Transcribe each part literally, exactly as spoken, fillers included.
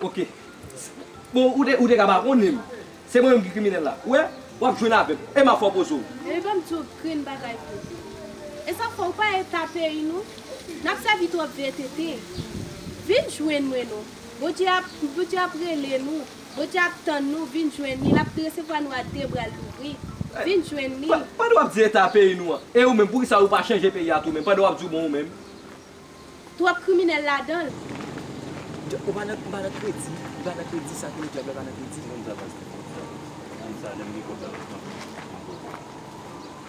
Ok. Bon, ou te, ou te ka pa konnen m. Se mwen menm ki kriminèl la. Ou wè? W ap jwenn avè m. E m ap fè w poze w. Epi ban m di w grenn bagay tou. E sa fè w pa eta peyi nou? N ap sèvi twòp vye tete. Vin jwenn mwen non. Bondye ap, Bondye ap rele nou. Bondye ap tann nou, vin jwenn li. L ap resevwa nou a de bra l louvri. Vin jwenn li. Pa, pandan w ap di eta peyi nou an, e ou menm, poukisa ou pa chanje peyi a tou menm? Pandan w ap di w bon ou menm? Twòp kriminèl ladan l. Ou pa nan, ou pa nan kredi, ou pa nan kredi, sa ki le dyab la pa nan kredi. Konn sa, pastè, konn sa. Konn sa, lè m gen kòb la, m ap pran.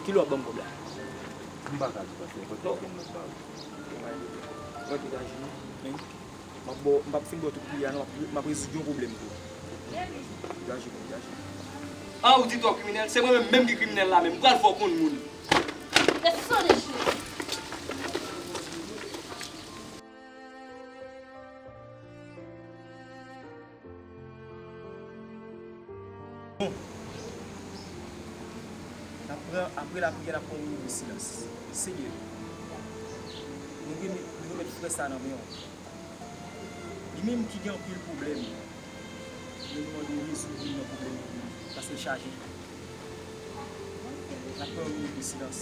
Kilè w ap ban m kòb la? M pa ka di, pastè, pote gen lòt ba ou. Wè, degaje non. Men, m ap ba w, m p ap fin ba w tout koulye a non, m ap, m ap rezoud yon pwoblèm pou ou. Degaje non, degaje. Ah, ou di twòp kriminèl, se mwen menm, menm ki kriminèl la menm, m pral fè w konn moun. Desann, cheri. Bon. N ap pran, apre lapriyè, n ap pran yon minit de silans. Senyè, nou remèt, nou remèt frè sa nan men w. Li menm ki gen anpil pwoblèm, men nou mande w rezoud youn nan pwoblèm yo pou li, paske l chaje. N ap pran yon minit de silans.